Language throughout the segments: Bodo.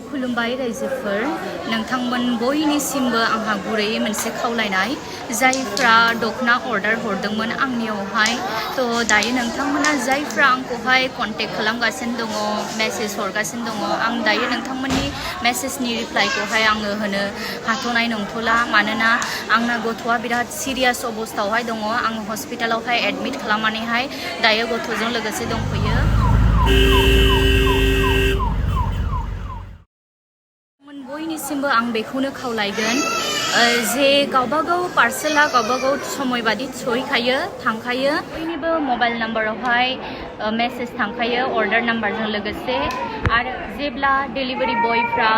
खुलुमबाय रायजोफोर नोंथांमोन बयनिसिमबो आंहा गुरैयै मोनसे खावलायनाय जायफ्रा दखना अर्डार हरदोंमोन आंनियावहाय तो दायो नोंथांमोना जायफ्रा आंखौहाय कन्टेक्ट खालामगासिनो दङ मेसेज हरगासिनो दङ आं दायो नोंथांमोननि मेसेजनि रिप्लाइखौहाय आङो होनो हाथ'नाय नंथ'ला मानोना आंना गथ'आ बिराद सिरियास अबस्थायावहाय दङ आं हस्पिटालावहाय एडमिट खालामनानैहाय दायो गथ'जों लोगोसे दंफैयो बयनिसिमबो आं बेखौनो खावलायगोन जे गावबागाव पार्सेला गावबागाव समय बादि सहैखायो थांखायो बयनिबो मबाइल नाम्बारावहाय मेसेज थांखायो अर्डार नाम्बारजों लोगोसे आरो जेब्ला डेलिभारि बयफ्रा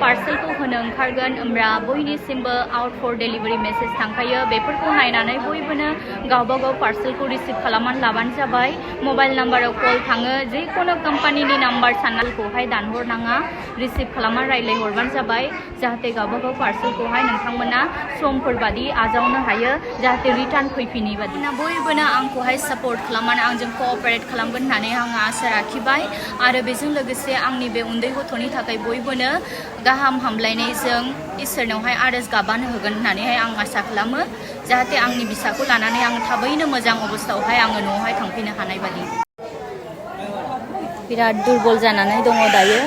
पार्सेलखौ होनो ओंखारगोन होमब्ला बयनिसिमबो आउट फर डेलिभारि मेसेज थांखायो बेफोरखौ नायनानै बयबोनो गावबागाव पार्सेलखौ रिसिभ खालामनानै लाबानो जाबाय मबाइल नाम्बाराव कल थाङो जिखुनु कम्पानिनि नाम्बार साननायखौहाय दानहरनाङा रिसिभ खालामना रायज्लायहरबानो जाबाय जाहाथे गावबागाव पार्सेलखौहाय नोंथांमोना समफोर बादि आजावनो हायो जाहाथे रिटार्न फैफिनै बादि बयबोनो आंखौहाय सापर्ट खालामनानै आंजों कअपारेट खालामगोन होननानै आङो आसा लाखिबाय आरो बेजों लोगोसे आंनि बे उन्दै गथ'नि थाखाय बयबोनो गाहाम हामलायनायजों इसोरनावहाय आरज गाबनानै होगोन होननानैहाय आं आसा खालामो जाहाथे आंनि फिसाखौ लानानै आं थाबैनो मोजां अबस्थायावहाय आङो न'आवहाय थांफिननो हानाय बादि बिराद दुरबल जानानै दङ दायो